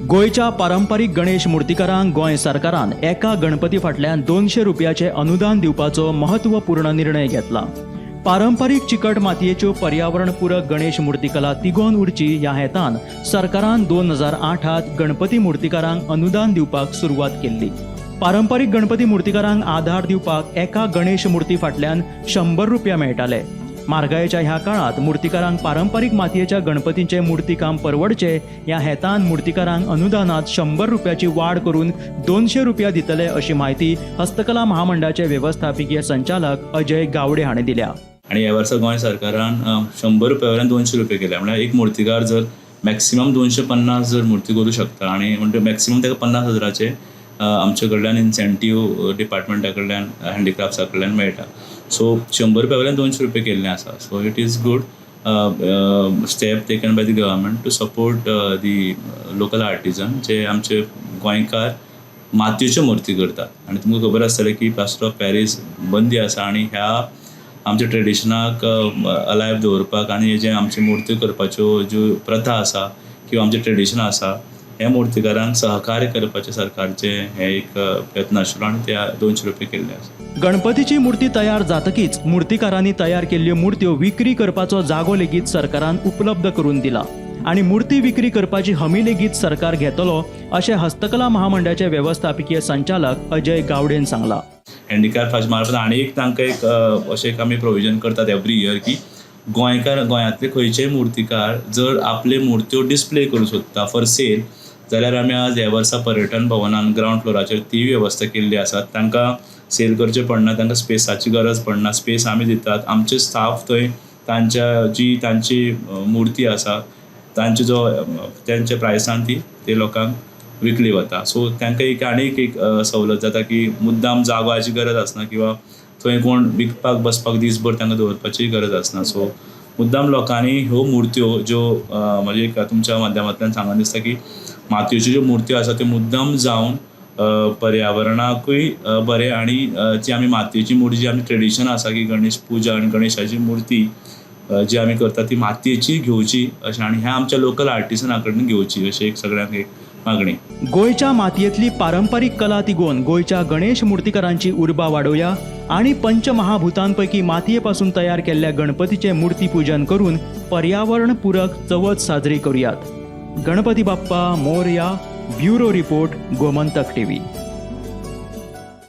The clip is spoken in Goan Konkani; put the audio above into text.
गोंयच्या पारंपारीक गणेश मुर्तीकारांक गोंय सरकारान एका गणपती फाटल्यान 200 रुपयाचे अनुदान दिवपाचो महत्वपूर्ण निर्णय घेतला. पारंपारीक चिकट मातयेच्यो पर्यावरणपूरक गणेश मूर्तिकला तिगोवन उरची ह्या हेतान सरकारान 2008 गणपती मुर्तीकारांक अनुदान दिवपाक सुरवात केल्ली. पारंपारीक गणपती मुर्तीकारांक आधार दिवपाक एका गणेश मूर्ती फाटल्यान 100 रुपया मेळटाले. म्हारगायेच्या ह्या काळांत मुर्तीकारांक पारंपारीक मातयेच्या गणपतींचे मुर्तीकाम परवडचे ह्या हेतान मुर्तीकारांक अनुदानात 100 रुपयाची वाड करून 200 रुपया दितले अशी म्हायती हस्तकला महामंडळाचे वेवस्थापकीय संचालक अजय गावडे हांणी दिल्या. आनी ह्या वर्सा गोंय सरकारान 100 रुपया वयल्यान 200 रुपया केल्या. म्हळ्यार एक मुर्तीकार जर मॅक्सिमम 250 जर मुर्ती करूं शकता आनी म्हणटा मॅक्सिमम ताका 50,000 आमचे कडल्यान इन्सेंटीव डिपार्टमेंटा कडल्यान, हँडीक्राफ्ट्सा कडल्यान मेळटा. सो 100 रुपया वयल्यान 200 रुपया केल्ले आसा. So it is good step taken by the government to support the local artisan जे आमचे गोंयकार मातयेच्यो मुर्ती करतात. आनी तुमकां खबर आसतलें की प्लास्टर ऑफ पॅरीस बंदी आसा आनी ह्या आमच्या ट्रेडिशनाक अलायव दवरपाक आनी जे आमच्यो मुर्त्यो करपाच्यो ज्यो प्रथा आसा किंवा आमचें ट्रेडिशन आसा हे मुर्तीकारांक सहकार्य करपाचें सरकारचें हें एक प्रयत्न आशिल्लो आनी ते 200 रुपया केल्ले आसा. गणपतीची मूर्ती तयार जातकीच मुर्तीकारांनी तयार केल्ल्यो मुर्त्यो विक्री करपाचो जागो लेगीत सरकारान उपलब्ध करून दिला आनी मूर्ती विक्री करपाची हमी लेगीत सरकार घेतलो अशें हस्तकला महामंडळाचे वेवस्थापकीय संचालक अजय गावडेन सांगला. हँडीक्राफ्ट मार्फत आनी एक तांकां एक अशें एक आमी प्रोविजन करतात एवरी इयर की गोंयकार, गोंयांतले खंयचेय मुर्तीकार जर आपले मुर्त्यो डिस्प्ले करूंक सोदता फॉर सेल जाल्यार आमी आज ह्या वर्सा पर्यटन भवनान ग्रावंड फ्लोराचेर ती वेवस्था केल्ली आसा. तांकां सेल करचें पडना, तांकां स्पेसाची गरज पडना, स्पेस आमी दितात. आमचे स्टाफ थंय तांच्या जी तांची मुर्ती आसा तांचे जो तांच्या प्रायसान ती ते लोकांक विकली वता. सो तांकां एक आनीक एक सवलत जाता की मुद्दाम जागोची गरज आसना किंवा थंय कोण विकपाक बसपाक दीसभर तांकां दवरपाची गरज आसना. सो मुद्दाम लोकांनी ह्यो मुर्त्यो ज्यो म्हणजे तुमच्या माध्यमांतल्यान सांगन दिसता की मातयेच्यो ज्यो मुर्त्यो आसा त्यो मुद्दाम जावन पर्यावरणाकूय बरें आनी जी आमी मातयेची मुर्ती जी आमी ट्रेडिशन आसा की गणेश पुजा आनी गणेशाची मुर्ती जी आमी करता ती मातयेची घेवची अशें आनी ह्या आमच्या लोकल आर्टिसना कडल्यान घेवची अशें एक सगळ्यांक एक मागणी. गोंयच्या मातयेंतली पारंपारीक कला तिगोवन गोंयच्या गणेश मुर्तीकारांची उर्बा वाडोवया आनी पंचमहाभूतांपैकी मातये पासून तयार केल्ल्या गणपतीचें मूर्ती पूजन करून पर्यावरण पूरक चवथ साजरी करुयात. Ganpati Bappa Morya, bureau report, Gomantak TV.